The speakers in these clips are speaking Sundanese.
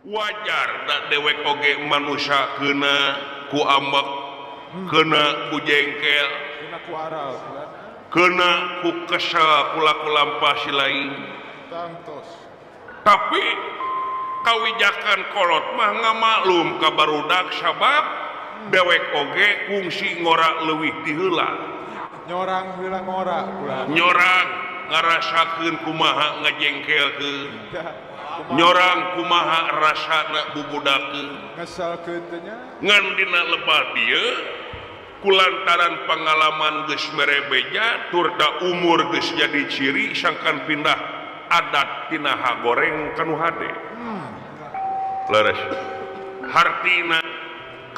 Wajar da dewek oge manusia, kena ku ambek, kena ku jengkel, Kena ku aral. Kena ku kesel ku laku lampah si lain. Tangtos. Tapi kawijakan kolot mah ngamaklum ka barudak, sabab dewek oge kungsi ngora leuwih ti heula. Nyorang heula ngora kula. Nyorang ngarasakeun kumaha ngajengkelkeun, nyorang kumaha rasana bubudakeun. Ngeselkeun teh nya. Ngan dina lebah dieu kulantaran pengalaman geus mere beja turta umur geus jadi ciri sangkan pindah adat tina hagoreng kanu hade. Leres, hartina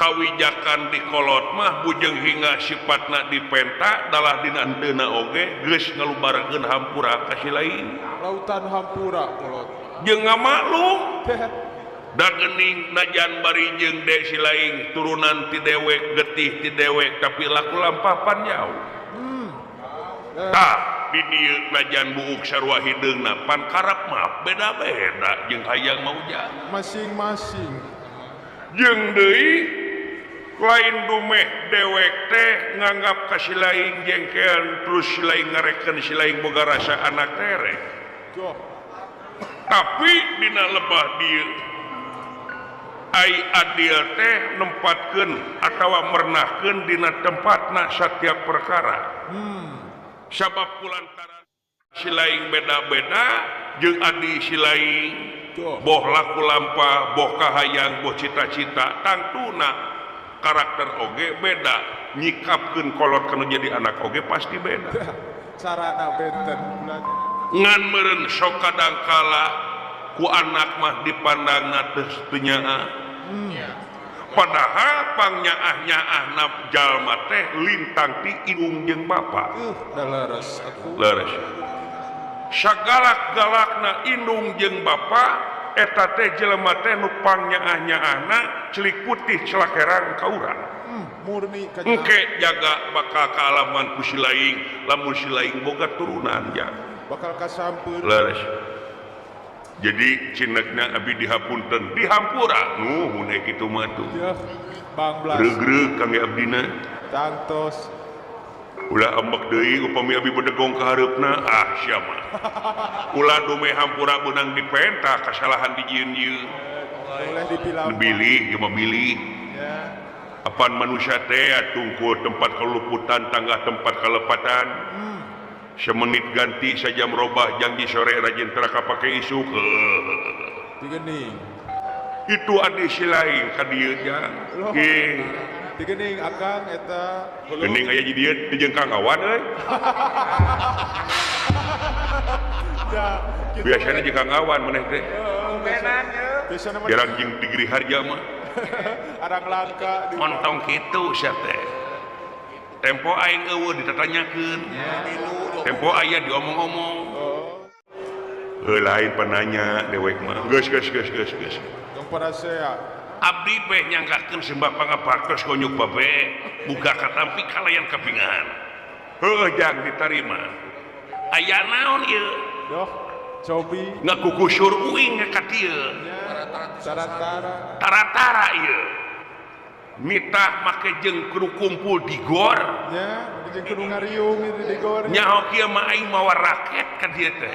kawijakan di kolot mah bujeng hingga sifatna dipenta dalah dina henteuna oge geus ngalubarkeun hampura ka si lain. Lautan hampura kolot. Jeung ngamaklum da geuning najan bari jeung de si lain turunan ti dewek, getih ti dewek, tapi laku lampah pan jauh. Tah, di dieu najan buuk sarua hideungna, pan karep mah beda-beda jeung hayang maujang. Masing-masing. Jeung deui lain dumeh dewek teh nganggap ka si lain jengkel, terus si lain ngareken si lain boga rasa anak tereh. Joh. Tapi dina lebah dieu ai adil teh nempatkeun atawa mernahkeun dina tempatna setiap perkara. Sabab kulantaran si lain beda-beda jeung adi si lain, boh laku lampah, boh kahayang, boh cita-cita, tangtuna karakter oge beda, nyikapkeun kolot kanu jadi anak oge pasti beda. Carana benten kula. Ngan meureun sok kadangkala ku anak mah dipandangna teu teu nyaah, padahal pangnyaah-nyaahna jalma teh lintang ti indung jeung bapa. Da leres atuh. Leres, sagalak-galakna indung jeung bapa eta teh jelema teh nu pangnyaah-nyaahna celik putih celak herang ka urang. Murni ka. Engke jaga bakal kaalaman ku si lain lamun si lain boga turunan ja. Bakal kasampeun. Leres, jadi cinekna abi dihapunten, dihampura nuhun kitu mah tuh. Ya, Bang Blas. Regreg kangge abdina. Tangtos. Ulah ambek deui upami abi bedegong ka hareupna, ah sia mah ulah dumeh hampura beunang dipenta kasalahan dijieun ieu. Boleh dipilampah. Bilih ieu mah bilih. Apan manusia teh tungkul tempat keluputan, tangga tempat kelepatan. Semenit ganti sajam robah, janji sore rajin tara kapake isuk. Digening. Itu adi si lain ka dieu jang. Loh. Ih. Digening akang eta. Geuning aya di dieu di jeung Kang Awan euy. Ya, kitu. Biasanya jeung Kang Awan maneh teh. Tumbenan ye. Biasana mah Jarang jeung di Giri Harja mah. Arang langka di Montong kitu sia teh. Tempo aing eueuh ditatanyakeun. Tempo aya diomong-omong. Heuh, lain penanya dewek mah. Geus, geus, geus, geus, geus. Tong parasea. Abdi beh nyangkakeun sembah pangabaktos konyuk babe buka katampi kalayan kapingan. Heuh, jang ditarima. Aya naon ieu? Doh, cobi. Ngakukusur uing ka dieu. Taratara. Taratara ieu. Mitah make jeung kudu kumpul di gor. Nya, jeung kudu ngariung itu di gor. Nyaho kieu mah aing mawa raket ka dieu teh.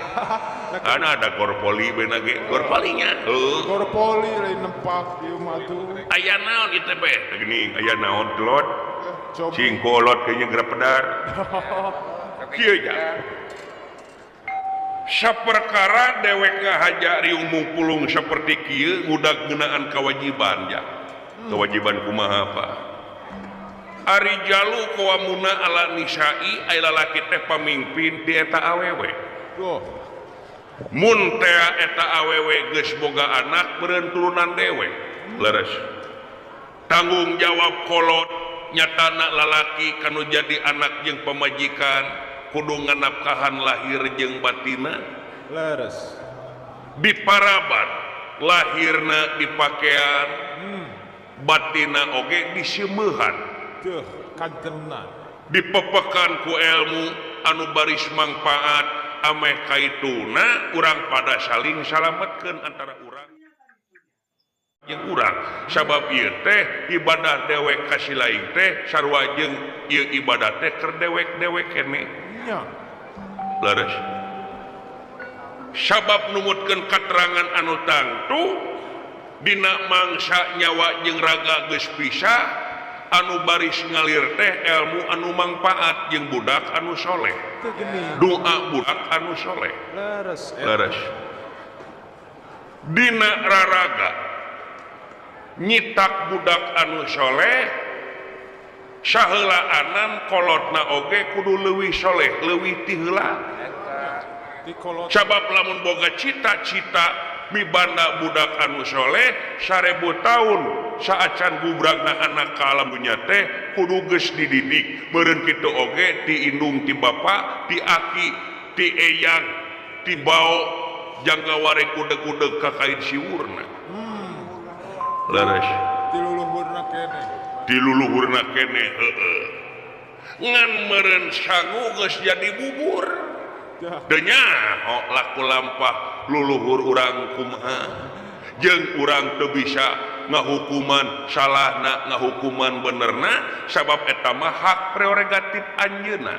Ana ada gor poli beuna ge, gor polinya. Heuh. Gor poli lain nempak ieu mah tuh. Aya naon ieu teh beh? Geuning aya naon telot? Cobi. Cing kolot kayaknya geura pedar. Kieu ja. Saperkara dewek ngahaja riung mungpulung seperti kieu ngudag ngeunaan kewajiban ja. Kewajiban kumaha apa? Ari jalu qawamuna ala nisa'i, ai lalaki teh pamimpin di eta awewe. Duh. Mun tea eta awewe geus boga anak meureun turunan dewek. Leres. Tanggung jawab kolot nyatana lalaki kanu jadi anak jeung pamajikan kudu nganapkahan lahir jeung batina. Leres. Diparaban lahirna dipakean, batina oge diseumeuhan. Tuh, kantenan. Dipepekan ku ilmu anu baris mangfaat ameh kaituna urang pada saling salametkeun antara urang. jeung urang sabab ieu teh ibadah dewek ka si lain teh sarua jeung ieu ibadah teh keur dewek-dewek keneh Nya. Leres. Sabab numutkeun katerangan anu tangtu dina mangsa nyawa jeung raga geus pisah anu baris ngalir teh ilmu anu mangpaat jeung budak anu soleh. Teu geuning. Doa budak anu soleh. Leres. Leres. Dina raraga nyitak budak anu soleh saheulaanan kolotna oge kudu leuwih soleh leuwih ti heula. Ti kolot. Sabab lamun boga cita-cita mibanda budak anu soleh 1000 tahun saacan gubrakna anak ka alam dunya teh kudu geus dididik meureun kitu oge ti indung ti bapa ti aki ti eyang ti bao jangga ware kudeg-kudeg ka kain siwurna. Leres. Ti luluhurna keneh. Ti luluhurna keneh heueuh. Ngan meureun sangu geus jadi bubur. Teu nyaho laku lampah luluhur urang kumaha. Jeung urang teu bisa ngahukuman salahna ngahukuman benerna sabab eta mah hak prerogatif anjeunna.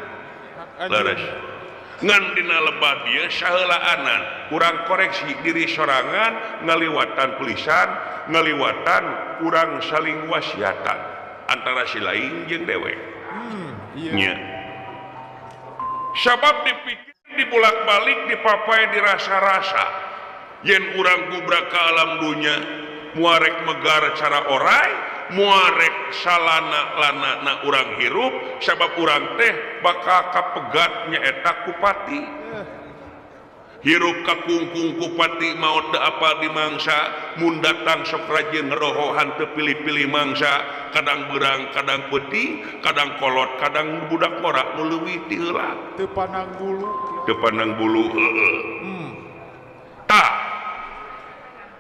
Leres. Ngan dina lebah dieu saheulaanan urang koreksi diri sorangan ngaliwatan tulisan ngaliwatan urang saling wasiatan antara si lain jeung dewek. Iya. Nya. Sabab dipikir dibulak-balik dipapai dirasa-rasa yen urang gubrak ka alam dunya muarek megar cara orai muarek salana lana na urang hirup sabab urang teh bakal kapegat nyaeta kupati hirup kakungkung kupati maot teu apa di mangsa mun datang sok rajin ngerohohan teu pilih-pilih mangsa kadang beurang kadang peuting kadang kolot kadang budak ngora nu leuwih ti heula teu pandang bulu teu pandang bulu heueuh. Tah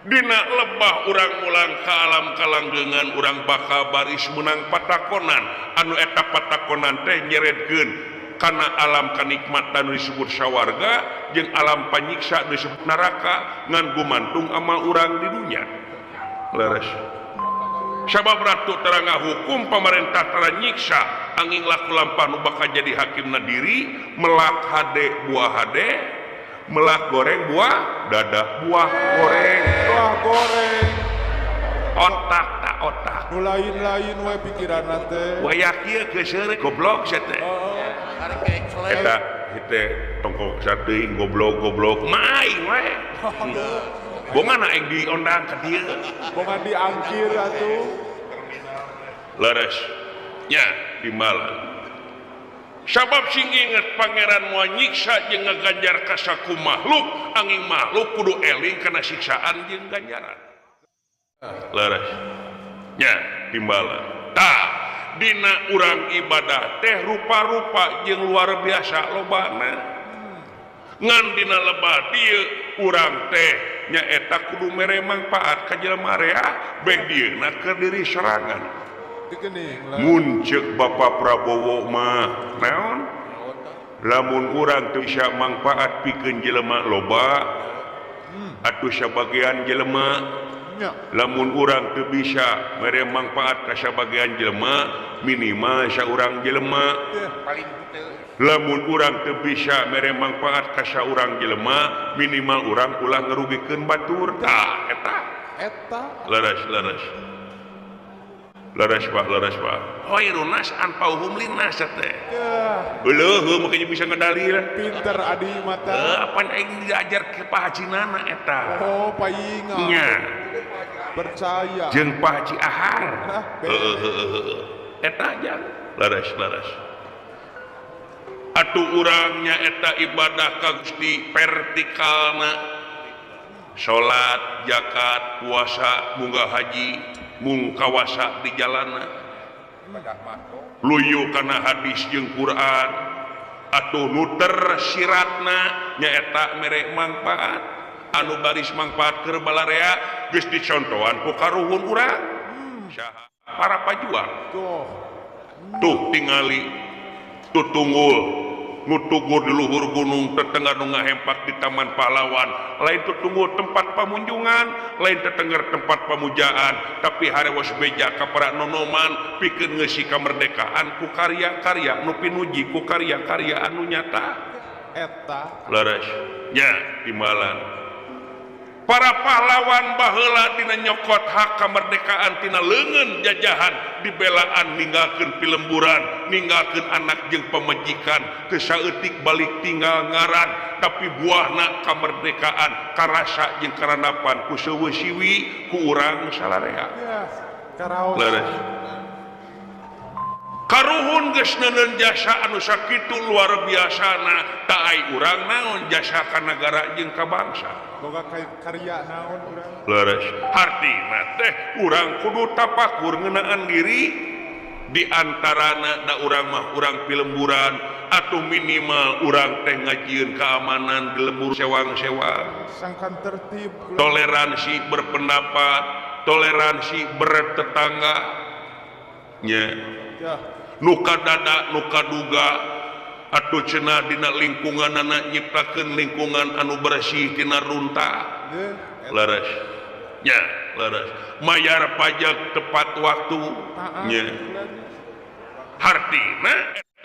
dina lebah urang mulang ka alam kalanggengan urang bakal baris menang patakonan anu eta patakonan teh nyeretkeun kana alam kanikmatan disebut sawarga jeung alam panyiksa disebut neraka ngan gumantung amal urang di dunya. Leres. Sabab ratu tara ngahukum pamarentah tara nyiksa angin laku lampah nu bakal jadi hakimna diri melak hade buah hade melak goreng buah dadah buah goreng buah goreng otak tak otak nu lain-lain we pikiranna teh wayah kieu geus seureuh goblok sia teh. Eta teh tongkok sateuing goblok-goblok mah aing we. Bongan aing diondang ka dieu bongan diangkir atuh. Leres nya timbalan sabab sing inget pangeran moal nyiksa jeung ngaganjar ka saku makhluk angin makhluk kudu eling kana siksaan jeung ganjaran. Leres nya timbalan tah dina urang ibadah teh rupa-rupa jeung luar biasa lobana ngan dina lebah dieu urang teh nyaeta kudu mere mangpaat ka jelema rea beh dieuna keur diri sorangan. Mun ceuk Bapak Prabowo mah naon lamun urang teu bisa mangpaat pikeun jelema loba atuh sabagian jelema lamun urang teu bisa mere mangpaat ka sabagian jelema minimal saurang jelema lamun urang teu bisa mere mangpaat ka saurang jelema minimal urang ulah ngerugikeun batur tah eta eta leres leres leres Pak leres Pak khairun nas anfa'uhum linnas teh leuh makanya bisa ngedalil pinter adi mata apan aing diajar ke Pak Haji Nana eta oh paingan nya percaya jeung Pak Haji Ahar heueuh eta jang leres leres atuh urangnya eta ibadah ka Gusti vertikalna salat zakat puasa munggah haji mung kawasa di jalana luyu kana hadis jeung Quran atuh nuter siratna nyaeta mere mangpaat anu baris mangpaat keur balarea geus dicontohan ku karuhun urang saha para pajuang tuh tingali tutunggul nu tugur di luhur gunung tetenggar nu ngahempak di Taman Pahlawan lain tutunggu tempat pamunjungan lain tetenggar tempat pamujaan tapi harewas beja ka para nonoman pikeun ngeusi kamerdekaan ku karya-karya nu pinuji ku karya-karya anu nyata eta leres nya timbalan para pahlawan baheula dina nyokot hak kemerdekaan tina leungeun jajahan dibelaan ninggalkeun pilemburan ninggalkeun anak jeung pamajikan teu saeutik balik tinggal ngaran tapi buahna kemerdekaan karasa jeung karanapan ku seueuh siwi ku urang salarea leres karuhun geus neuneun jasa anu sakitu luar biasana ta ai urang naon jasa ka nagara jeung ka bangsa boga karya naon urang leres hartina teh urang kudu tapakur ngeunaan diri di antarana da urang mah urang pilemburan atau minimal urang teh ngajieun keamanan di lembur sewang-sewang sangkan tertib toleransi berpendapat toleransi bertetangga nya nu kadada nu kaduga atuh cenah dina lingkunganana nyiptakeun lingkungan anu bersih tina runta leres nya leres mayar pajak tepat waktu nya hartina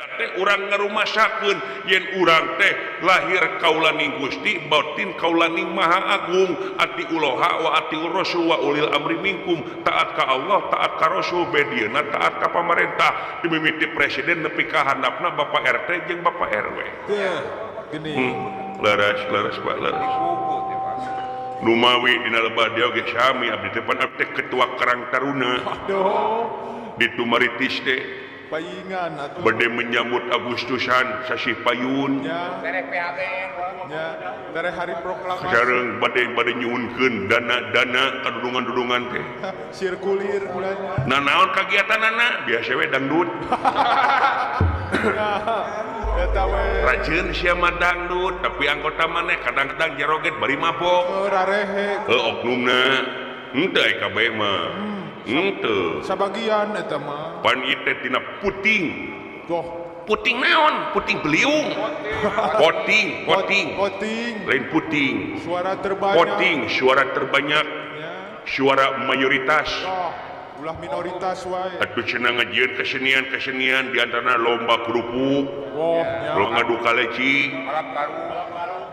eta teh urang ngarumasakeun yen urang teh lahir kaulaning Gusti batin kaulaning Maha Agung ati uloha wa ati rasul wa ulil amri minkum taat ka Allah taat ka Rasul bedieuna taat ka pamarentah dimimiti presiden nepi ka handapna Bapak RT jeung Bapak RW gini leres leres Pak leres numawi dina lebah dia oge sami abdi teh pan abdi ketua Karang Taruna di Tumaritis teh paingan atuh bade menyambut Agustusan sasih payun nya tere hari proklamasi sareng bade nyuhunkeun dana-dana ka dudungan-dudungan teh sirkulir bulan nah naon kagiatanana biasa we dangdut eta we rajin sia mah dangdut tapi anggota maneh kadang-kadang jeroget bari mabok rarehe heuh oknumna henteu aya kabeh mah henteu sabagian eta mah pan ieu teh tina puting doh puting naon puting beliung poting poting poting lain puting suara terbanyak poting suara terbanyak ya. Suara mayoritas oh, ulah minoritas wae atuh cenah ngajieun kesenian-kesenian di antarana lomba kerupuk oh, ya. Lomba ngadu kaleci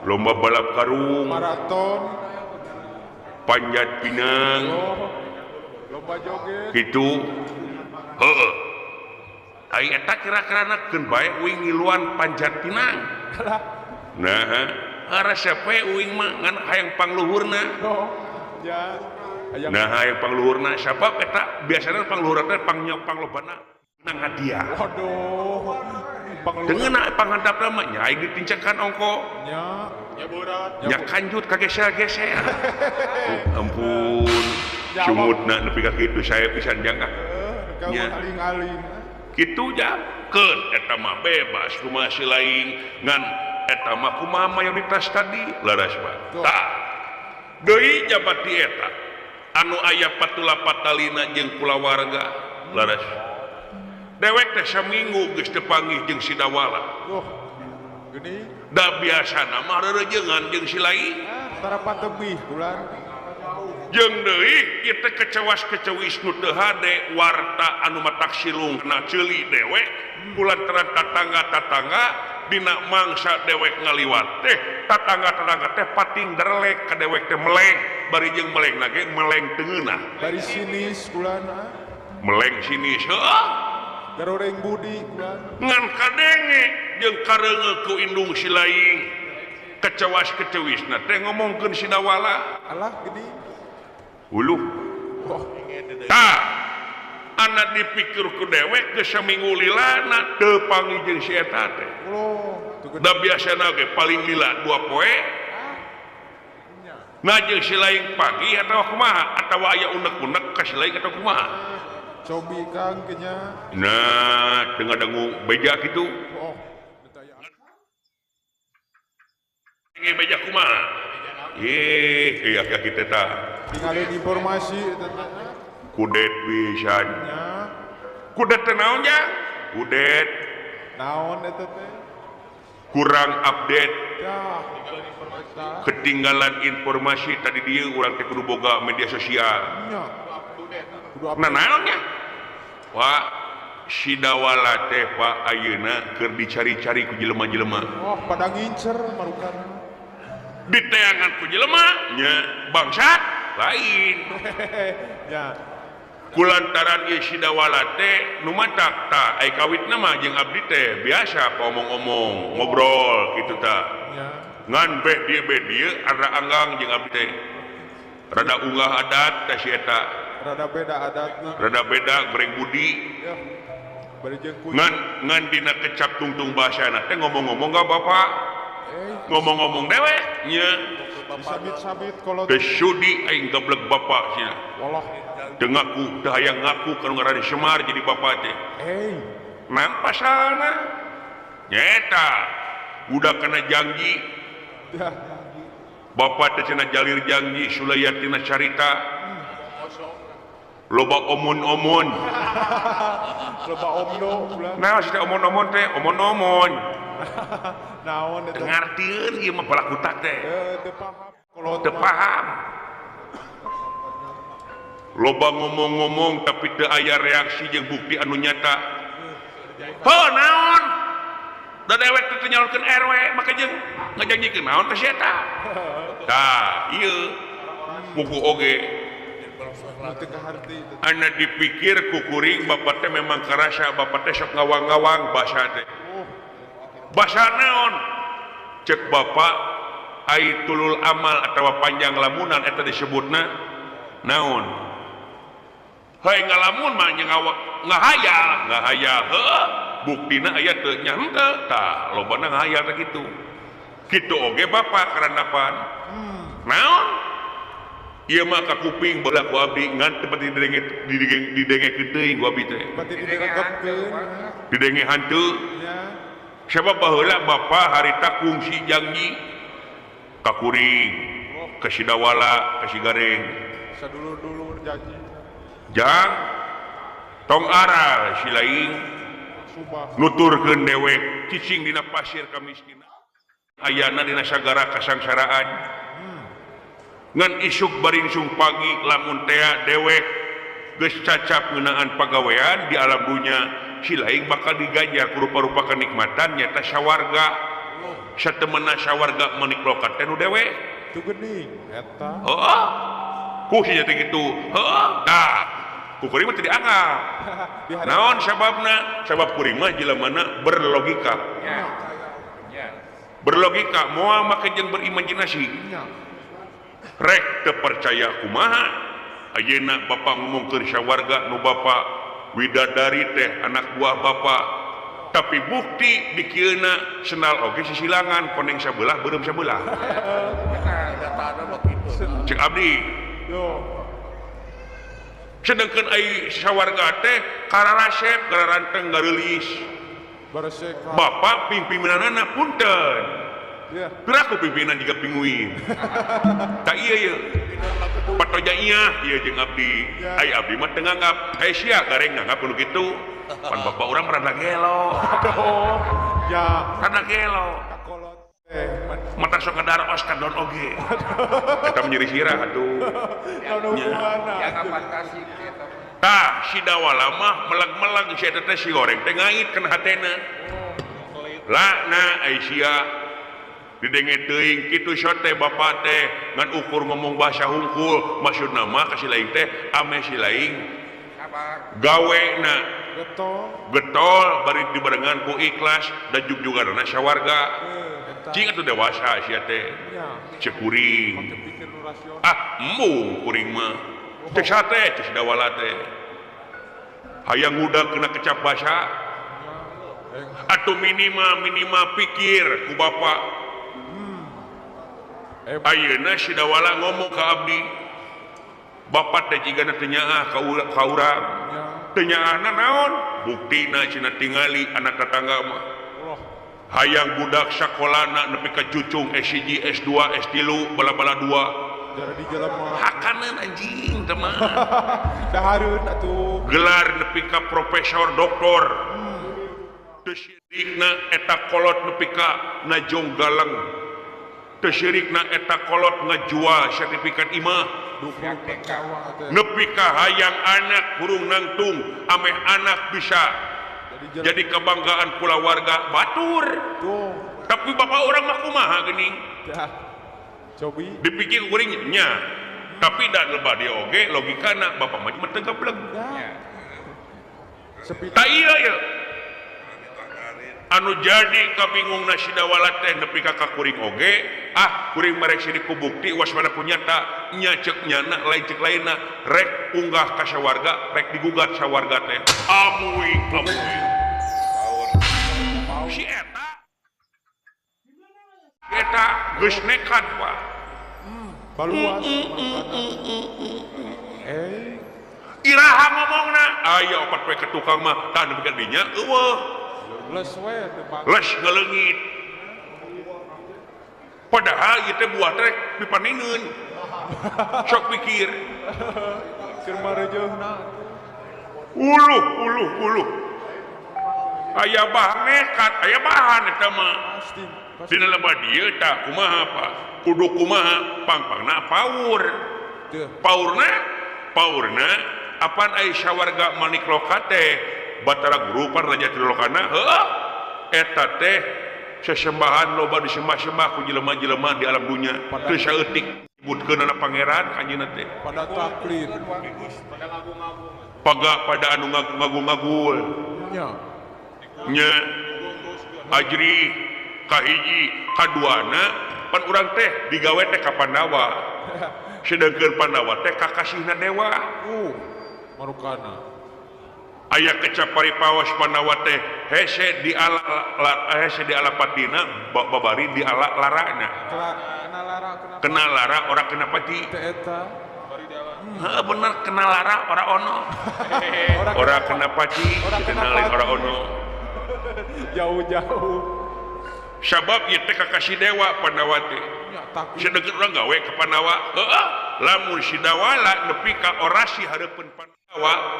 lomba balap karung maraton panjat pinang oh. Lomba joget gitu heeh ai eta kira-kirana keun bae uing ngiluan panjat pinang nah resep we uing mah ngan hayang pangluhurna oh ya hayang nah hayang pangluhurna sabab eta biasana pangluhurna teh panglobana nang hadiah waduh pangluhurna dengeuna panghandapna mah nya aing ditincakan ongko nya nya berat nya kanjut kageser-geser ampun sumutna nepi ka kitu saya pisan jang ah nya aling-aling kitu jangkeun eta mah bebas kumaha si lain ngan eta mah kumaha mayoritas tadi leres Pak tah deui jabat di eta anu aya patula patalina jeung kulawarga leres dewek teh saminggu geus teu panggih jeung si Dawala duh geuning da biasana mah reureungan jeung si lain tara patebih bulan jeung deui ieu teh kecewas-kecewis nu teu hade warta anu matak silung na ceuli dewek kulantaran tatangga-tatangga dina mangsa dewek ngaliwat teh tatangga-tatangga teh pating derlek ka dewek teh meleng bari jeung meleng lagi meleng teu ngeunah bari sinis kulana meleng sinis heuh garoreng budi kulana ngan kadenge jeung kareungeuh ku indung si laing kecewas-kecewisna teh ngomongkeun si Dawala alah geuning uluh tah anak dipikir ku dewek geus saminggu lilana teu panggih jeung si eta teh da biasana ge paling lila 2 poe nah jeung si lain pagi atawa kumaha atawa aya unek-unek ka si lain atawa kumaha cobi Kang kenya nah teu ngadangu beja kitu oh nge beja kumaha ye iya kita tah tinggalin informasi kudet pisan kudet teh naon nya kudet naon eta teh Kurang update. Ketinggalan informasi tadi dia urang teh kudu boga media sosial. Nah naonnya? Wah, Sidawala teh Pak ayeuna keur dicari-cari ku jelema-jelema. Oh, pada ngincer marukan. Diteangan ku jelema nya bangsat lain. Ya. Kulantaran ieu Sidawala teh nu matak tah ai kawitna mah jeung abdi teh biasa omong-omong, ngobrol kitu tah. Ngan be dieu rada anggang jeung abdi teh. Rada unggah adat teh si eta. Rada beda adatna. Rada beda goreng budi. Ya. Bari jeung kuy. Ngan ngan dina kecap tungtung bahasana teh ngomong-ngomong ka bapak. Ngomong-ngomong dewek nya. Sabit-sabit kolot. Teu sudi aing gablek bapak sia. Walah. Teu ngaku, teu hayang ngaku kana ngaran Semar jadi bapak teh. Nang pasalna nyaeta budak kana janji. Bapak teh cenah jalir janji sulayatina carita. Loba omon-omon. Loba omno ulah. Nah, si teh omon-omon teh omon-omon. Naon eta? Teu ngartieun ieu mah palakutak teh. Teu paham. Kolot teu paham. Loba ngomong-ngomong tapi teu aya reaksi jeung bukti anu nyata. Heuh naon? Da dewek teh teu nyalonkeun RW maka jeung ngajanjikeun naon teh si eta. Tah, ieu buku oge. Ana dipikir ku kuring bapak teh memang karasa bapak teh sok ngawang-ngawang basa teh. Basa naon? Cek bapak ai tulul amal atawa panjang lamunan eta disebutna naon? Heuh ngalamun mah nya ngahayal, ngahayal heuh buktina aya teu nya henteu tah lobana ngahayal teh kitu. Kitu oge bapak karandapan. Naon? Ieu mah ka kuping baheula ku abdi ngan teu pati didengekeun teuing ku abdi teh. Pati diregepkeun. Didenge hantu. Sebab baheula bapak harita kungsi janji ka kuring, ka Sidawala, ka si Gareng. Sadulur-dulur janji. Jang tong aral si laing nuturkeun dewek cicing dina pasir kamiskinan. Ayana dina sagara kasangsaraan. Ngan isuk baringsung pagi lamun tea dewek geus cacap ngeunaan pagawean di alam dunya si laing bakal diganjar ku rupa-rupa kenikmatan nyata sawarga. Satemena sawarga meniklokat teh nu dewek. Teu geuning eta. Heuh. Ku si teh kitu. Heuh, tah. Ku kuring mah teu dianggap. Naon sababna? Sabab kuring mah jelemana berlogika. Berlogika moal make jeung berimajinasi. Rek teu percaya kumaha ayeuna bapak ngomongkeun sawarga nu bapak widadari teh anak buah bapak tapi bukti dikieuna senal oge sisilangan koneng sabelah beureum sabelah. Cek abdi. Sedengkeun ai sawarga teh kararasep gararanteng gareulis. Bapak pimpinanana punten. Piraku pimpinan juga pinguin. Tak iya ya. Patoja iya, iya jeung abdi. Ai abdi mah teu nganggap. Ai sia gareng nganggap kudu kitu. Pan bapak urang rada gelo. Ya, rada gelo. Mata sok ngadar os ka don oge. Eta menyeri sirah atuh. Ya fantasi eta. Tah, si Dawala mah melag-melag si eta teh si goreng teh ngait kana hatena. Lakna ai sia didenge teuing kitu sote bapak teh ngan ukur ngomong bahasa hungkul maksudna mah ka si laing teh ame si laing gawena getol bari dibarengan ku ikhlas dan jugjugarna sawarga cing atuh dewasa sia teh cek kuring ah embung kuring mah cek sate cek Dawala teh hayang ngudag kena kecap basa atuh minima pikir ku bapak. Ayeuna Sidawala ngomong ka abdi bapak teh jigana teu nyaah ka urang teu nyaahna naon buktina cenah tingali anak tetangga mah hayang budak sakolana nepi ka cucung S1 S2 S3 bala-bala 2 hakaneun anjing teh mah dahareun atuh gelar nepi ka profesor doktor. Teu syirikna eta kolot nepi ka najong galeng. Teu syirikna eta kolot ngajual sertifikat imah. Nepi ka hayang anak hurung nangtung ameh anak bisa jadi kebanggaan kulawarga batur. Tapi bapak orang mah kumaha geuning? Cobi dipikir kuring nya. Tapi dan lebah dia oge logikana bapak mah teu gableg. Tak iya ya. Anu jadi kabingungna si Dawala teh nepi ka kuring oge, ah kuring marek sidik ku bukti waspada ku nyata, nya ceuk nyana lain ceuk lainna, rek unggah ka sawarga, rek digugat sawarga teh. Amuy amuy. Si eta eta geus nekat Pak. Baluas. Iraha ngomongna, aya opat poe ke tukang mah tah nepi ka dinya eueuh. Les we teu les ngaleungit. Padahal ieu teh buah teh pipaningeun. Sok pikir. Keur mareujeuhna. Uluh uluh uluh. Aya bahan nekat, aya bahan eta mah. Dina lebah dieu tah kumaha Pak? Kudu kumaha pangpangna paur. Paurna paurna apan aya sawarga manikloka teh Batara Guru pan raja Trilokana heuh eta teh sesembahan loba disembah-sembah ku jelema-jelema di alam dunya teu saeutik nyebutkeunana pangeran kanjeunna teh pada taklid pada ngagung-ngagung paga pada anu ngagung-ngagul nya nya ajri kahiji kaduana pan urang teh digawe teh ka Pandawa sedengkeun Pandawa teh kakasihna dewa marukana aya kecapari pawas Pandawa teh hese di ala hese di ala patina babari di ala larana kena lara kena lara ora kena pati teh eta heuh bener kena lara ora ono ora kena pati kena lain ora ono jauh-jauh sabab ieu teh kakasih dewa Pandawa teh sedengkeun urang gawe ka Pandawa heuh lamun si Dawala nepi ka orasi hareupeun Pandawa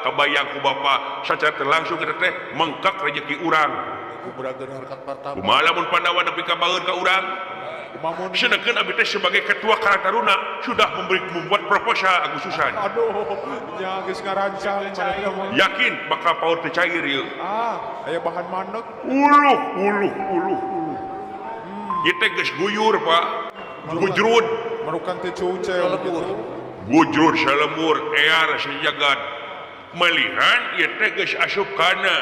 kabayang ku bapa sacara langsung kita teh mengkak rezeki urang kumaha lamun Pandawa nepi ka baeun ka urang sedengkeun abi teh sebagai ketua Karang Taruna sudah membuat proposal Agustusan aduh nya geus ngarancang yakin bakal paur teu cair ieu ah aya bahan maneg uluh uluh uluh uluh ieu teh geus guyur Pak gujrud marukan teh cuceu gitu gujrud salemur ear sejagat melihat ieu teh geus asup kana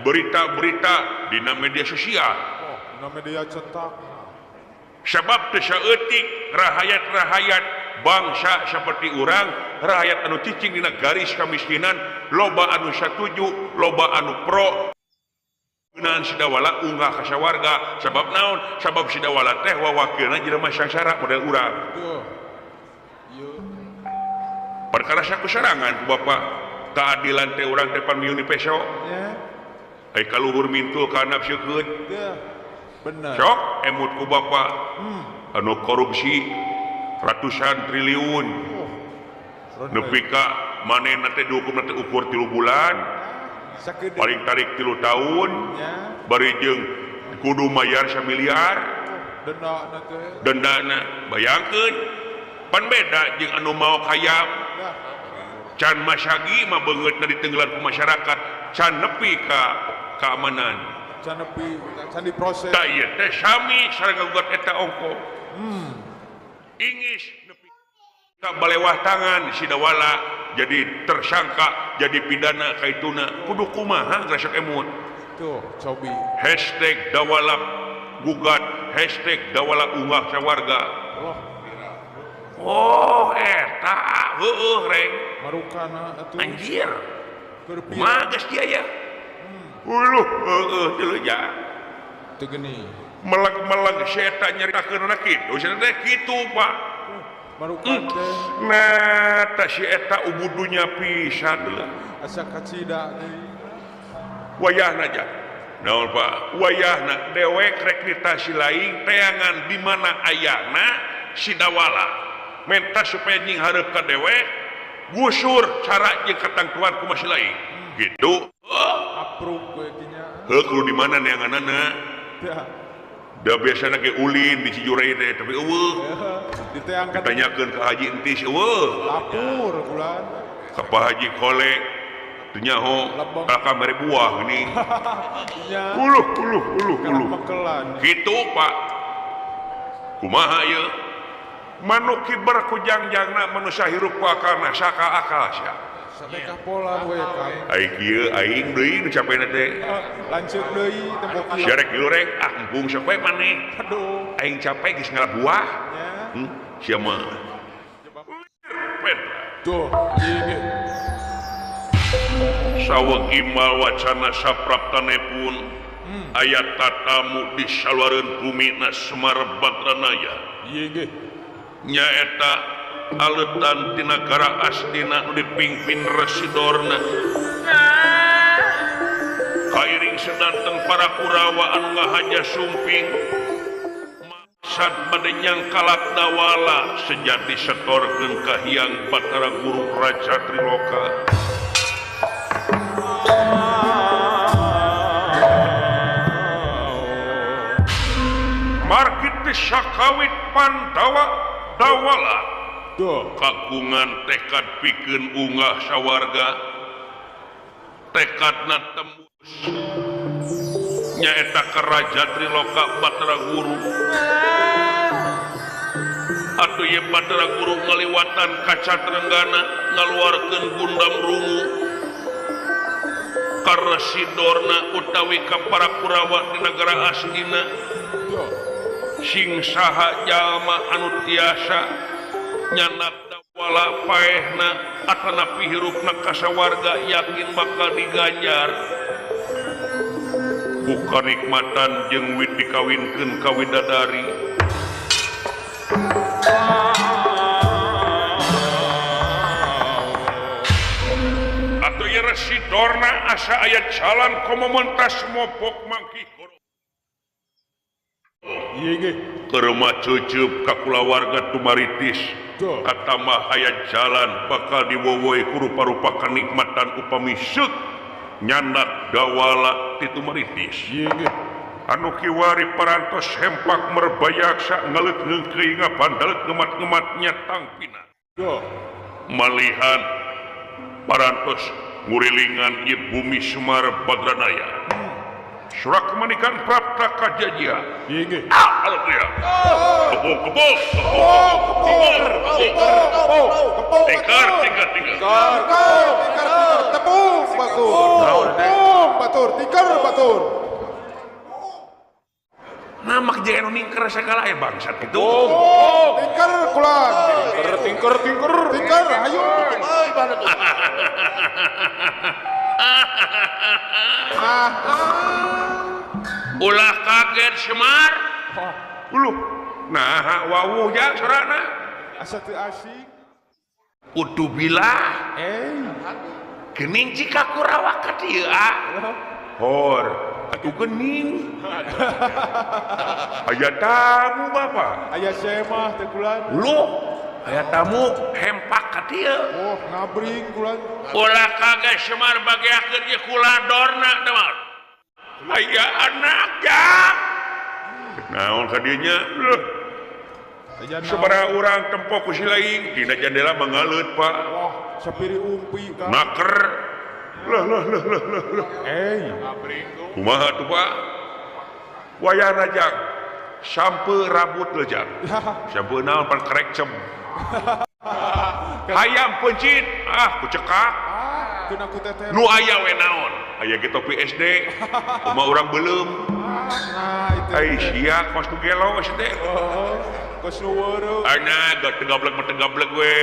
berita-berita dina media sosial oh dina media cetak sabab teu saeutik rahayat-rahayat bangsa seperti urang rahayat anu cicing dina garis kamiskinan loba anu satuju loba anu pro ngeunaan si Dawala unggah ka sawarga sabab naon sabab si Dawala teh wawakilna jelema sangsara model urang perkara sakusarangan ku bapak keadilan teh urang teh pan miuni peso ai kaluhur mintul ka nafsukeun bener sok emut ku bapak anu korupsi ratusan triliun nepi ka manehna teh dihukumna teh ukur 3 bulan paling tarik 3 tahun bari jeung kudu mayar 1 miliar dendana bayangkeun pan beda jeung anu mau kayam can masagi mah beungeutna ditenggelan ku masyarakat can nepi ka keamanan can nepi can diproses tah ieu teh sami sareng ngagugat eta ongko ingis nepi ka balewah tangan si Dawala jadi tersangka jadi pidana kaituna kudu kumaha ngrasok emut tuh cobi hashtag Dawala gugat hashtag Dawala unggah sawarga oh eta heueuh reng marukana atuh anjir kumaha geus dia ya uluh heueuh teu ja teu geuning meleg-meleg si eta nyaritakeunna kitu cenah teh kitu Pak marukan teh nah tah si eta ubudunya pisan deuleu asa kacida deui wayahna ja naon Pak wayahna dewek rek nitasi lain teangan di mana ayana si Dawala menta supaya nying hareup ka dewek gusur cara jeung katangtuan ku masih lain gitu apruk we nya Heuh kudu di mana neanganana? Da biasana ge ulin di Cijurey teh tapi eueuh. Ditanyakeun ka Haji Entis eueuh. Lapur kulan. Ka Pak Haji Kole teu nyaho kalaka mere buah geuning. Uluh uluh uluh uluh. Kitu Pak. Kumaha ieu? Manuk kiber ku jangjangna manusia hirup ku akalna saka akal sia. Sadekah pola we Kang. Ai kieu aing deui nu capena teh. Lanceuk deui tembok ieu. Sia rek diloreng ah embung sok we maneh. Aduh. Aing capek geus ngala buah. Sia mah. Tuh, ieu. Saweg imal wacana sapraptane pun aya tatamu di saluareun bumi na Semar Badranaya. Ieu ge. Nyaeta aleutan ti nagara Astina nu dipingpin Residorna. Kairing sedanten para Kurawa anu ngahaja sumping maksad bade nyangkalak dawala sejati setorkeun ka Hyang Batara Guru Raja Triloka. Markit teh sakawit Pandawa Dawala kagungan tekad pikeun unggah sawarga tekadna tembus nyaeta ka Raja Triloka Batara Guru. Atuh ieu Batara Guru ngaliwatan kaca Trenggana ngaluarkeun gundam rungu ka Residorna utawi ka para Kurawa di nagara Astina. Sing saha jalma anu tiasa nyandak dawala paehna atanapi hirupna kasawarga yakin bakal diganjar ku kanikmatan jeung wit dikawinkeun ka widadari. Atuh ieu Residorna asa aya jalan komo mentas mobok mangkih Kerema cucup ka kulawarga Tumaritis katambah aya jalan bakal diwowoi ku rupa-rupa kanikmatan upami seuk nyandak dawala ti Tumaritis. Anu kiwari parantos hempak merbayaksa ngaleut ngeungkeuy ngabandalet ngemat-ngemat nya tangpina. Malihan parantos ngurilingan ieu bumi Semar Badranaya. Surak kemanikan prapta kajajia. Ah, alhamdulillah. Kepung, kepung, kepung, kepung, tingkar, tingkar, tingkar. Tingkar, tepung, batur, tepung, batur, tingkar, batur. Namak jangan ningker segala ya bangsat itu. Tingkar, kulan. Tingkar, tingkar, tingkar, tingkar, ayo. Ulah kaget Semar. Uluh. Nah, wawuh ja sorana. Asa teu asing. Kudu bilah. Geuning cika Kurawa ka dieu ah. Hor, atuh geuning. Aya tamu Bapak. Aya semah teh kulan. Uluh, aya tamu hempak ka dieu. Oh, ngabring kulan. Ulah kaget Semar bageakeun ieu kuladorna teh mah. Aya anak jang. Naon ka dieu nya? Sabaraha urang tempo ku si laing dina jandela mangaleut Pak. Wah, sapiri umpi kan. Naker. Lah lah lah lah lah. Kumaha tuh Pak? Wayahna jang. Sampe rabut leuh jang. Sampe naon pan kerek cem. Hayam pencit, ah kucekak. Nu aya we naon? Aya ge topi SD. Kumaha urang beuleum. Ai sia kos nu gelo geus teh. Kos nu weureuh. Ana teu gablek mah teu gablek we.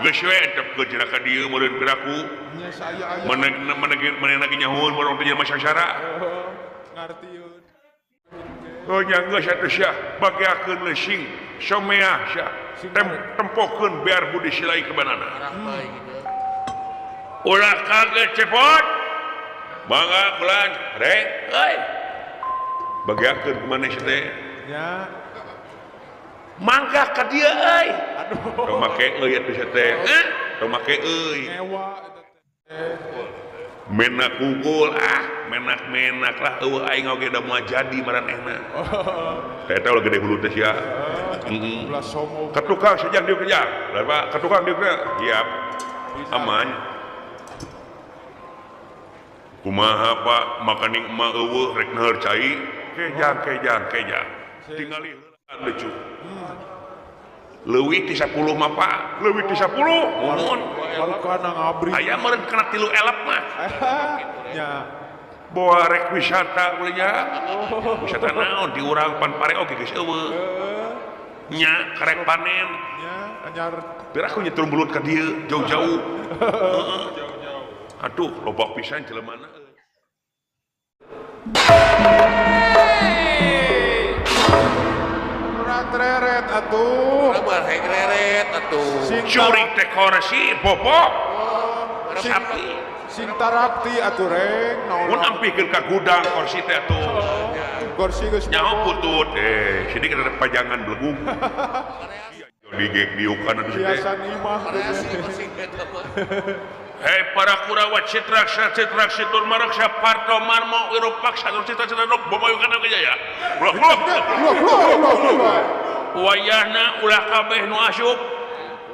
Geus we entep keun cenah ka dieu meureun piraku. Nya saya aya. Manehna ge nyahoeun urang teh jelema sangsara. Ngartieun. Oh nya geus atuh sia bageakeun leusing someah sia. Tempokeun biar budi silai kebanana. Ulah kaget cepot. Mangga bulan reng euy. Bageakeun kumaneh sia teh? Nya. Mangga ka dieu euy. Aduh. Tong make euy atuh sia teh. Tong make euy. Ngewa eta teh. Mena kugul ah. Menak-menak lah eueuh aing oge da moal jadi maranehna. Eta ulah gede hulu teh sia. Heeh. Ka tukang sejang dieu kerja. Lah Pak, ka tukang dieu kerja. Siap. Aman. Kumaha Pak, makaning emak eueuh rek neur cai. Kejang kejang kejang. Tingali heula lucu. Leuwih ti 10 mah Pak, leuwih ti 10. Muhun. Marukana ngabri. Aya meureun kana 3 elep mah. Nya. Bawa rek wisata ulah nya. Wisata naon di urang pan pare oge geus eueuh. Nya karek panen. Nya anyar. Piraku nyetrum belut ka dieu jauh-jauh. Heeh. Aduh, loba pisan jelemana. Reret atuh. Reret atuh. Curik teh korsi bobo. Sapi. Sing tarapti atuh reng. Mun ampikeun ka gudang korsi teh atuh. Korsi geus nyaho putut. Sini kana pajangan belegung. Digek diukan atuh teh. Hiasan imah. Hei para Kurawa Citraksa Citraksi Durmaraksa Parto Marmo Wirupaksa Nur Citra Citra Nuk Bomayukan Jaya. Ulah ulah. Wayahna ulah kabeh nu asup.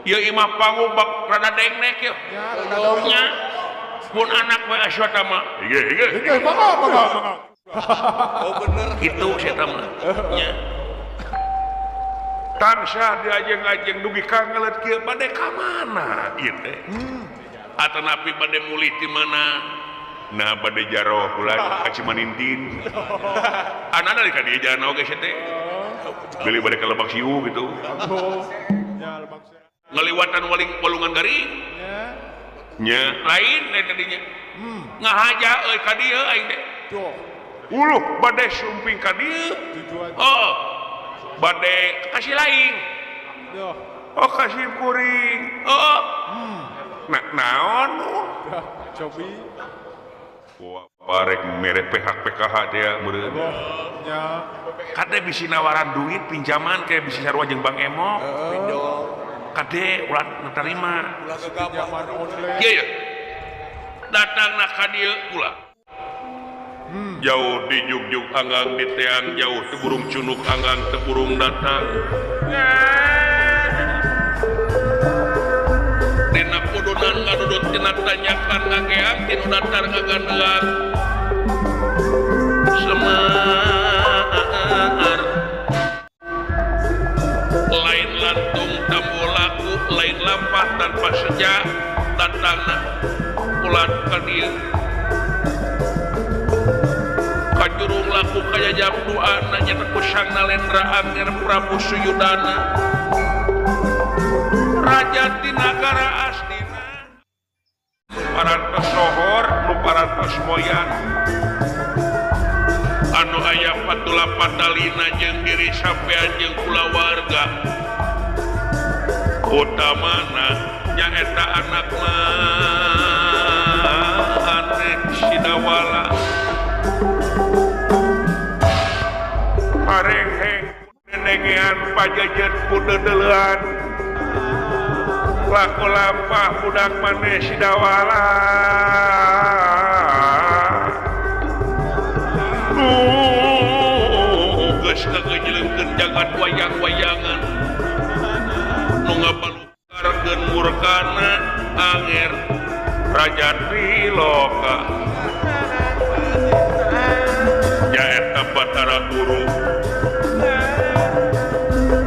Ieu imah panggung bak rada dengnek yeuh. Nya pun anak we Aswatama mah. Hige hige. Hige mangga mangga. Oh bener. Kitu eta mah. Nya. Tansah diajeng-ajeng dugi ka ngeuleut kieu bade ka mana ieu teh. Atanapi bade mulih di mana? Nah bade jaroh ulah ka Cimanintin. Anana di ka dieu jalan oge sia teh. Beli bade ka Lebak Siu gitu. Ngaliwatan waling walungan garing. Nya lain lain ka dinya. Ngahaja euy ka dieu aing teh. Uluh bade sumping ka dieu. Oh. Bade kasih lain. Oh kasih kuring. Oh. Nah, naon cobi wah parek mere PH PKH dia meureun nya kade bisi nawaran duit pinjaman kayak bisi sarua jeung Bang Emok kade ulah tarima ulah pinjaman online kieu ye datangna ka dieu ulah jauh di jugjug anggang di teang jauh teu burung cunuk anggang teu burung datang. Dina pudunan ngadudut tina tanyakan ngageang tinu datar ngagandeang Semar lain lantung tamu laku lain lampah tanpa sejak datangna ulat ka dieu kajurung laku kaya jam duana nyata kusang nalendra Angger Prabu Suyudana Raja di nagara Astina parantos sohor nu parantos moyan anu aya patula patalina jeung diri sampean jeung kulawarga utamana nyaeta anak maneh Sidawala parengheng nenengean pajajet kudeudeulean laku lampah budak maneh Sidawala geus kageujleungkeun jagat wayang-wayangan nu ngabalukarkeun murkana anger Raja Triloka nyaeta Batara Guru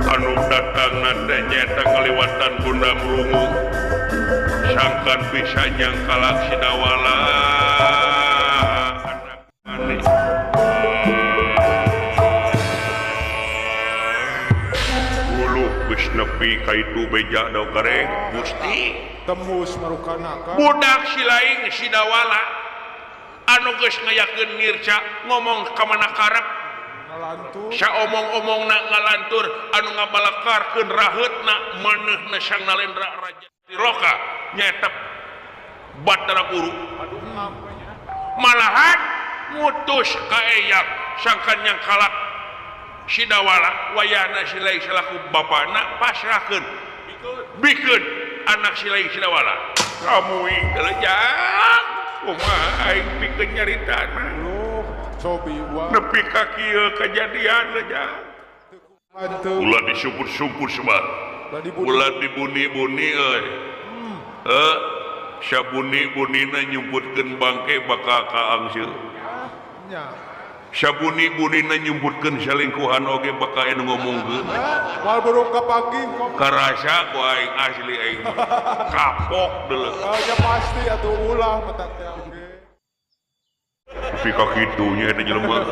anu datangna teh nyaeta ngaliwatan Bunda Mrungu sangkan bisa nyangkalak Sidawala anak maneh. Uluh geus nepi ka itu beja daun gareng Gusti tembus marukana ka budak silaing Sidawala anu geus ngayakeun nirca ngomong ka mana karep saomong-omongna ngalantur anu ngabalakarkeun raheutna manehna Sang Nalendra Raja Tiloka nyaeta Batara Guru malahan ngutus ka Eyang sangkan nyangkalak Sidawala wayahna silaing salaku bapana pasrahkeun bikeun anak silaing Sidawala kamu lejang kumaha aing pikeun nyaritana. Cobi wa nepi ka kieu kejadian aja. Ulah disumput-sumput semar. Ulah dibuni-buni euy. Heuh, sabuni-bunina nyumputkeun bangke bakal kaangseul. Nya. Sabuni-bunina nyumputkeun salingkuhan oge bakal anu ngomongkeun. Moal burung kapanggih karasa ku aing asli aing. Kapok deuleu. Ya pasti atuh ulah mata teh oge. Tapi kakitunya eta jelema.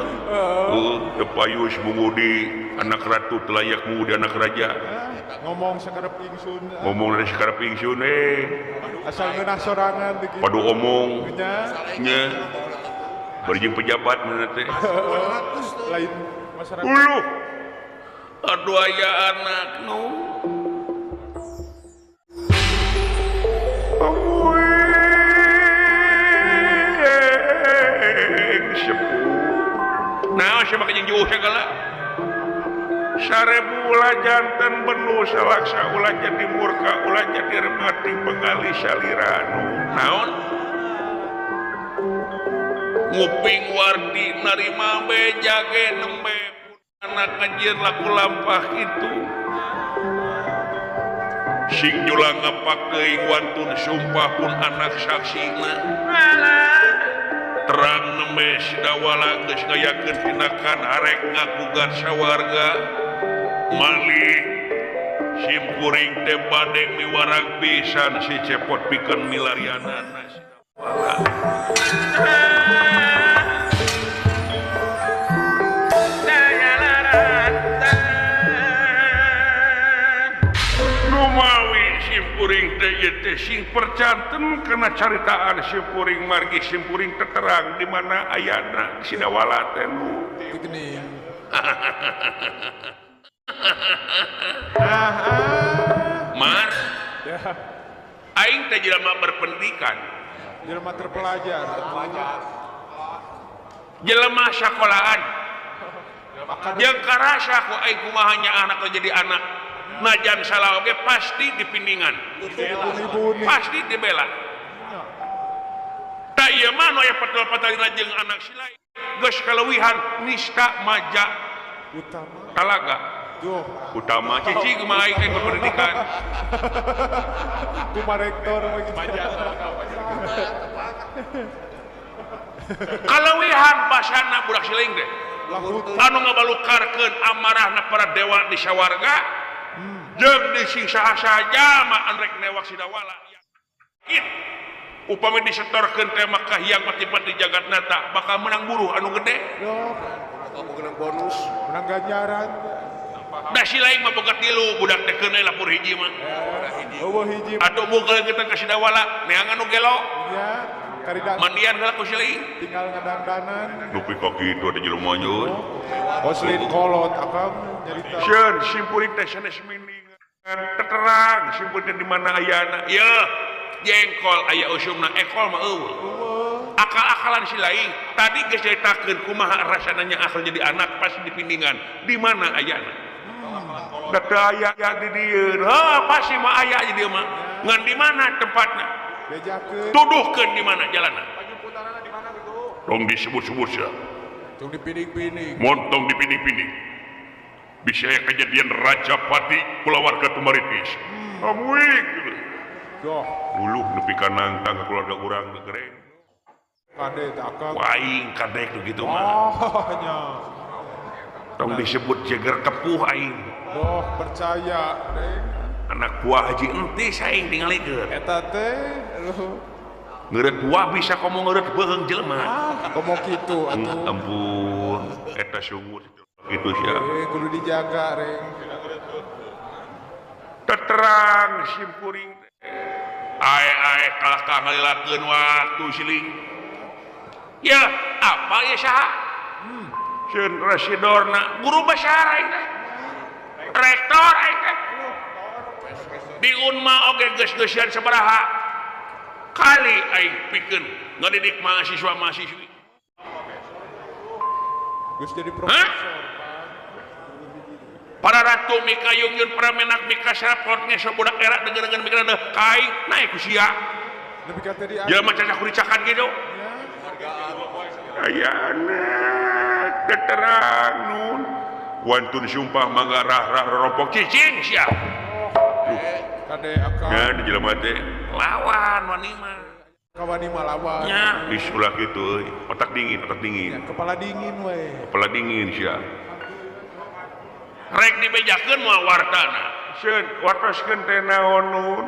Heuh, teu payus mungudi anak ratu teu layak mungudi anak raja. Ngomong sakarep ingsun. Ngomong dari sakarep ingsun Asal ngeunah sorangan teh kitu. Padu omong. Nya. Nya. Bari jeung pejabat mana teh. Lain masyarakat. Uluh. Aduh aya anak nu. Nah, siapa jeung jauh segala. Sarebu ulah jantan benu salaksa ulah jadi murka ulah jadi remati penggali saliranu. Naon? Nguping wardi narima bejage nembe anak ngajieun laku lampah kitu. Sing julang ngapak teuing wantun sumpah pun anak saksina. Terang nembe sidawala geus ngayakeun tindakan arek ngagugat sawarga. Malih simkuring teh bade miwarang pisan si cepot pikeun milarianana sidawala. Numawi simkuring teh ieu teh sing percanten kana caritaan simkuring margi simkuring teterang di mana ayana sidawala teh nu. Mar, aing teh jelema berpendidikan, jelema terpelajar, jelema sakolaan, jeung karasa ku aing kumaha nya anak jadi anak, najan salah oge pasti dipindingan, pasti dibela. Tak ieu mah nu aya patal-patalina jeung anak silai, geus kaleuwihan nista maja utama talaga. Utama cici kumaha aing teh berpendidikan. Kumaha rektor maja kaleuwihan basana budak siling teh. Anu ngabalukarkeun amarahna para dewa di sawarga jeung di sing saha-saha jalma anu rek newak sidawala. Yakin upami disetorkeun teh maka hyang mati-mati di jagat nata bakal menang buruh anu gede. Menang bonus, menang ganjaran. Da si lain mah boga tilu budak teh keun lapor hiji mah. Eueuh hiji. Atuh boga kita ka sidawala neangan nu gelo. Nya, karida. Mandian heula ku si lain. Tinggal ngadangdanan. Dupi ka kitu ada jelema nyeun. Koslin kolot akang nyarita. Sieun simpuring teh sanes miningan. Teterang simpuring teh di mana ayana. Yeuh, jengkol aya usumna ekol mah eueuh. Akal-akalan si lain tadi geus caritakeun kumaha rasana nya akal jadi anak pas di pindingan di mana ayana. Da teu aya di dieu. Heuh, pasti mah aya di dieu mah. Ngan di mana tempatna? Bejakeun. Tuduhkeun di mana jalanna? Tong disebut-sebut sia. Tong dipinding-pinding. Montong dipinding-pinding. Bisa aya kejadian Raja Pati kulawarga Tumaritis. Amuik. Doh, luluh nepi ka nangtang ka keluarga urang gereng. Kade teh akang. Aing kadek nu kitu mah. Oh, nya. Tong disebut jeger kepuh aing. Doh, percaya reng. Anak buah Haji Entis aing tingalikeun. Eta teh lu ngeureut buah bisa komo ngeureut beuheung jelema. Ah, komo kitu atuh. Ampun, eta sungguh kitu sia. Kudu dijaga reng. Teterang simkuring. Ae-ae kalah ka ngalilakeun waktu siling. Ya, apa ya saha? Sieun residorna guru besar aing teh. Rektor aing teh. Di Unma oge geus-geusian sabaraha kali aing pikeun ngadidik mahasiswa-mahasiswi. Geus jadi profesor. Para ratu mikayungyun para menak mikasrapot ngeso budak era denger-denger mikirna deh kai naik ku sia. Nepi ka teh di Jelema cacak kuricakan gitu. Ayana. Terang nun wantun sumpah mangga rah-rah rompok cicing sia. Kade akang. Nya di jelema teh lawan wani mah. Kawani mah lawan. Nya geus ulah kitu euy. Otak dingin, otak dingin. Ya, kepala dingin we. Kepala dingin sia. Rek dibejakeun moal wartana. Sieun wartoskeun teh naon nun.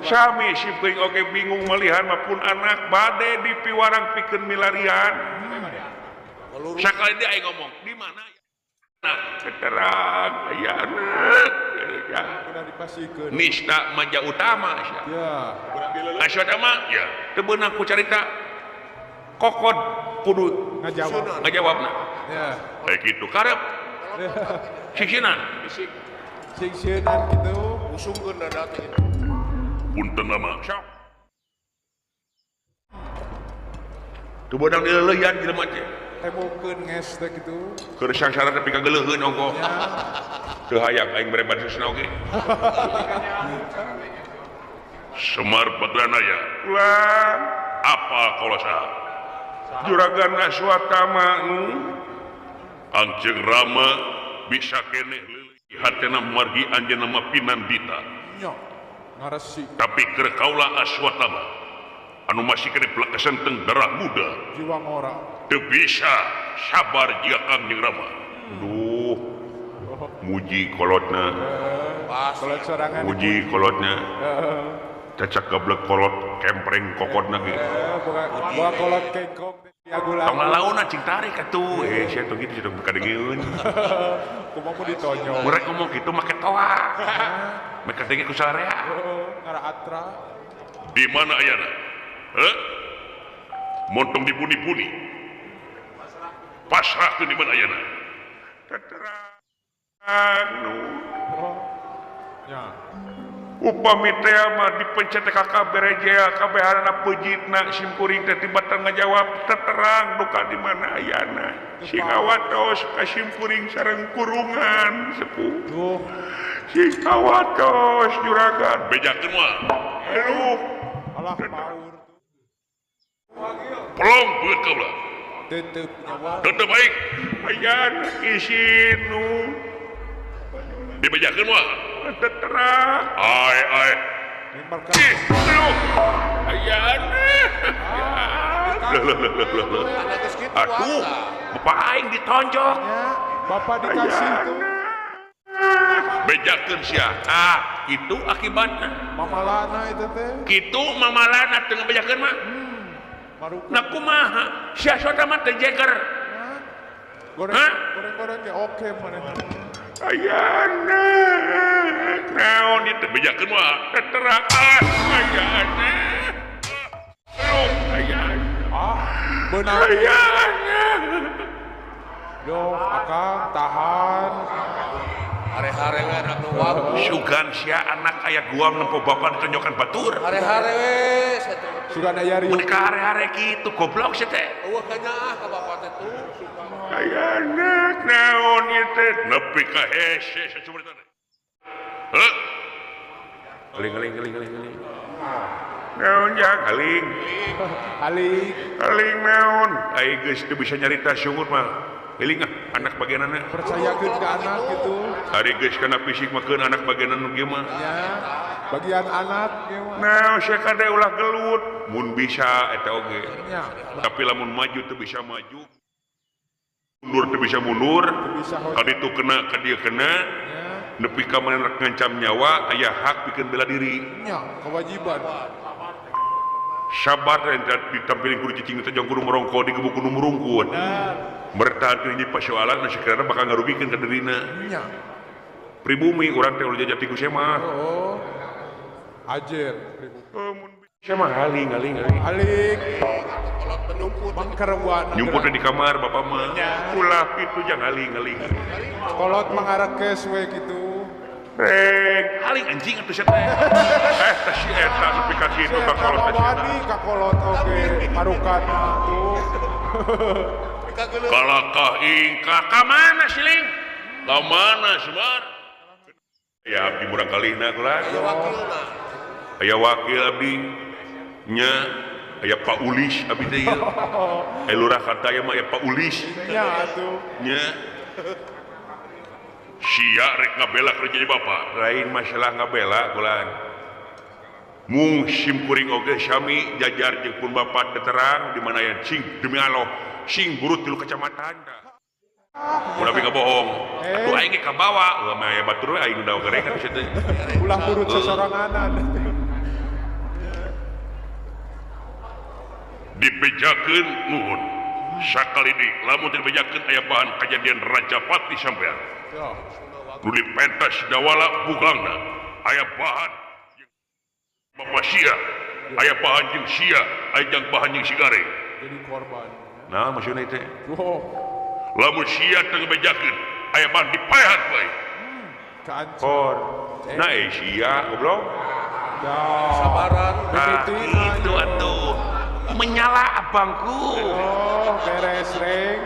Sami si peuing oge bingung melihan mah pun anak bade dipiwarang pikeun milarian. Sakali dia aing ngomong di mana? Nah, keterang aya anak. Nista maja utama sia. Ya. Aswatama ya teu beunang ku carita kokod kudu ngajawab. Ngajawabna. Ya. Kayak kitu karep. Singsieunan. Singsieunan kitu usungkeun dada teh. Punten mah. Sok. Teu beunang dileuleyan jelema teh. Temukeun nges teh kitu. Keur sangsara tapi kageleuheun ongkoh. Teu hayang aing mere bansusna oge. Semar Badranaya. Ulah apa kolosa? Juragan Aswatama nu Anjeung Rama bisa keneh leuleih hatena margi anjeunna mah pinandita. Nya. Ngaresi. Tapi keur kaula Aswatama anu masih keneh pelekasan teng darah muda. Jiwa ngora. Teu bisa sabar jika Kangjeng Rama. Duh. Muji kolotna. Kolot sorangan. Muji kolotna. Cacak gablek kolot kempreng kokodna ge. Bawa kolot kengkong diagulan. Tong lalauna cing tarik atuh. Sia tong kitu sia tong kadengeun. Kumaha mun ditonyol. Murek ngomong kitu make toa. Make denge ku sararea. Ngara atra. Di mana ayana? Heh? Montong dibuni-buni. Pasrahkeun di mana ayana? Teterang nu. Ya. Upami teh mah dipencet ka kaberejea kabehanana peujitna simkuring teh tibatan ngajawab teterang duka di mana ayana. Sing awatos ka simkuring sareng kurungan sepuh. Duh. Sing awatos juragan bejakeun mah. Aduh. Alah paur. Pelong beut kaula. Tetep nyawa. Tetep baik. Ayana isin nu. Dibejakeun mah. Teterang. Ai ai. Ih, aduh. Ayana. Loh loh loh loh loh. Aduh, bapak aing ditonjok. Bapak dikasih tuh. Bejakeun sia. Ah, itu akibatna. Mamalana itu teh. Kitu mamalana teu ngabejakeun mah. Nah kumaha? Sia sota mah teu jeger. Goreng goreng ge oke manehna. Ayana. Naon ieu teh bejakeun mah teterang. Ah, ayana. Aduh, ayana. Ah, beunang. Ayana. Yo, akang tahan. Hare-hare we anak nu wagu. Sugan sia anak aya guam nempo bapak ditonjokan batur. Hare-hare we sia teh. Sugan aya riuk. Mun ka hare-hare kitu goblok sia teh. Eueuh kanyaah ka bapak teh tuh. Ayana naon ieu teh nepi ka hese sacumarita teh. Heuh. Aling aling aling aling aling. Naon jang aling. Aling. Aling naon? Ai geus teu bisa nyarita syukur mah. Eling ah anak bagianana. Percayakeun ka anak gitu. Ari geus kana fisik mah keun anak bagianan nu kieu mah. Ya, bagian anak kieu mah. Nah, sia kade ulah gelut. Mun bisa eta oge. Ya. Tapi lamun maju teu bisa maju. Mundur teu bisa mundur. Ka ditu kena ka dieu kena. Ya. Nepi ka manehna rek ngancam nyawa aya hak pikeun bela diri. Nya, kewajiban. Sabar ditampilin kudu cicing teh jong kudu merongko digebuk kudu murungkun. Bertahan hiji pasoalan nu sakirana bakal ngarugikeun ka dirina. Nya. Pribumi urang teh ulah jajati ku sia mah. Oh. Ajer pribumi. Mun sia mah haling haling haling. Haling. Kolot penyumput. Mangkerwana. Nyumput di kamar bapak mah. Ulah kitu jang haling haling. Kolot mangarekes we kitu. Rek, haling anjing atuh sia teh. Teh si eta nepi ka kitu ka kolot teh. Wani ka kolot oge marukan tuh. Kalakah ingkah ka mana siling? Ka mana Semar? Ya abdi murang kalihna kula. Aya wakilna. Aya wakil abdi. Nya Aya Pak Ulis abi teh ieu. Aya lurah kata mah aya Pak Ulis. Nya atuh. Nya. Sia rek ngabela keur jadi bapak. Lain masalah ngabela kulan. Mung simkuring oge sami jajar jeung pun bapak terang di mana aya cing demi Allah sing burut tilu kecamatan. Ulah bi bohong. Atuh aing ge kabawa, ulah mah aya batur we aing udah gereng atuh teh. Ulah burut sesoranganan. Dibejakeun nuhun. Sakali deui lamun teu dibejakeun aya bahan kajadian Rajapati sampean. Nu dipentas dawala bugangna aya bahan Bapak sia, aya bahan jeung sia, aya jeung bahan jeung si Gareng. Jadi korban. Nah, maksudna teh. Lamun sia teu ngabejakeun aya bahan dipaehan bae. Kaancor. Nah, sia goblok. Sabaran. Nah, itu atuh. Menyala abangku. Oh, beres reng.